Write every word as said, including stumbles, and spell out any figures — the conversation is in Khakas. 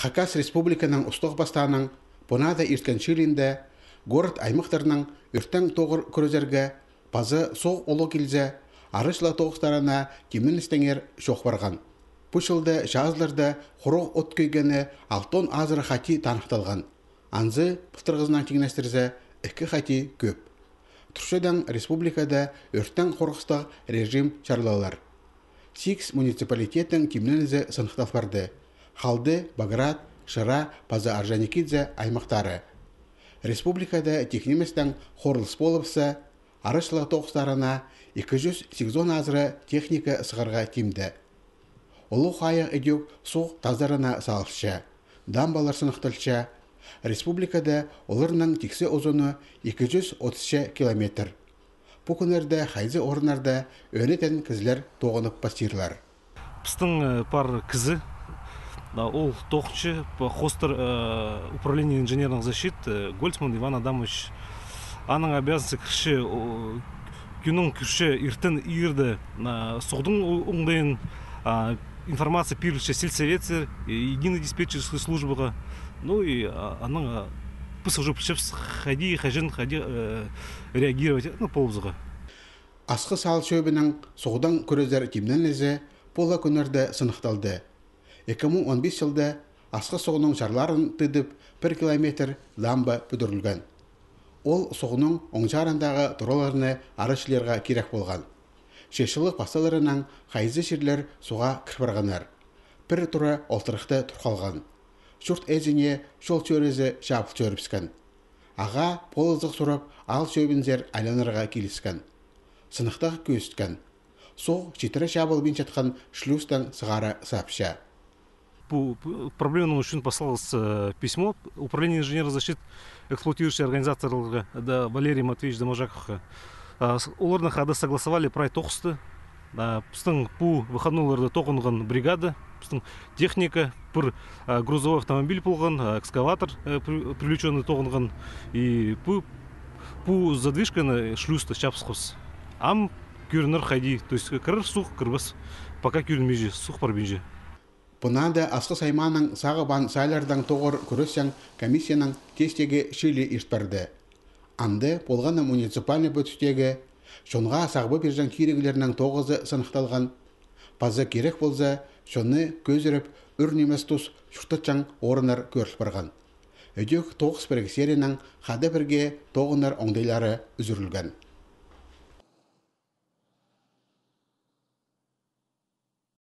Хакас Республиканың Устағ Пастааның пу наада ирткен чыылиинда город-аймахтарның ӧрттең тоғыр кӱрезерге паза суғ улуғ килзе, арачылығ тоғыстарына тимненістеңер чоох парған. Пу чылда чазыларда хуруғ от кӧйгені алтон азыра хати таныхталған. Анзы пылтырғызынаң тиңнестірзе, ікі хати кӧп. Турчадың республикада ӧрттең хорғыстығ режим чарлалар. Сигіс муниципалитеттің тимненізі сыныхтал парды. Халды Баграт, Шира паза Орджоникидзе аймахтары. Республикада тик ниместең хорылыс полыбысса, арачылығ тоғыстарына ікі чӱс сигізон азыра техника сығарға тимде. Улуғ хайығ ідӧк суғ тазарына салылча, дамбалар сыныхталча. Республикада оларның тиксі узуны ікі чӱс отыс ча километр. Пу кӱннерде хайзы орыннарда ӧнетін кізілер тоғынып пастирлар. Пістің, э, пар кізі, а, ол тоғынча, п-, хоостыра, э, управление инженерных защит, э, Гольцман Иван Адамович. Аның обязанності кірче, о, кӱннің кӧрче иртен иирде, а, суғның о-, оңдайын, а, информация пирілче сельсоветсер, э, единый диспетчерский службаға. Ну и, а, анаң, а, піс уже пілчебіс, хайди, хаҷан, хайди, э, реагировать, ну, полыбызарға. Асхыс аал чӧбінің суғдаң кӱрезер тимненізі пу ла кӱннерде сыныхталды. Ікі муң он пис чылда Асхыс суғның чарларын тыдып, пір километр дамба пӱдірілген. Ол суғның оң чарындағы тураларны арачылирға кирек полған. Чечіліг пасталарынаң хайзы чирлер суға кір парғаннар. Пір тура олтырыхта тур халған. Чурт ээзіне чол чӧрізі чабыл чӧрібіскен. Ағаа полызығ сурап, аал чӧбінзер айланарға киліскен. Сыныхтағ кӧзіткен. Суғ читіре чабылбинчатхан шлюзтаң сығара сапча. Пу, пу проблеманың ӱчӱн пасхалыс, э, письмо Управление инженерных защит эксплуатирующий организацияларға, да, Валерий Матвеевич Доможаковха. А, с-, оларның хада согласовали прай тоғысты. А, пістің пу выходнойларда тоғынған бригада, пістің техника, пір, а, грузовой автомобиль полған, а, экскаватор, э, при-, привлечённый тоғынған. И пу, пу задвижканы, шлюзты чапсхабыс. Ам кӧрінер хайди, то есть кірер суғ, кірбес. Пока кӧрінминче, суғ парбинча. Пу наада Асхыс аймааның сағып аан сааллардаң тоғыр кӱресчең комиссияның тестегі чыылии ирт парды. Анда полған на муниципальный пӧтіктегі чонға сағып пирҷең киріглернің тоғызы сыныхталған. Паза кирек полза, чонны кӧзіріп, ӱр нимес тус чуртатчаң орыннар кӧріл парған. Ідӧк тоғыс пірігістерінең хада пірге тоғынар оңдайлары ӱзӱрілген.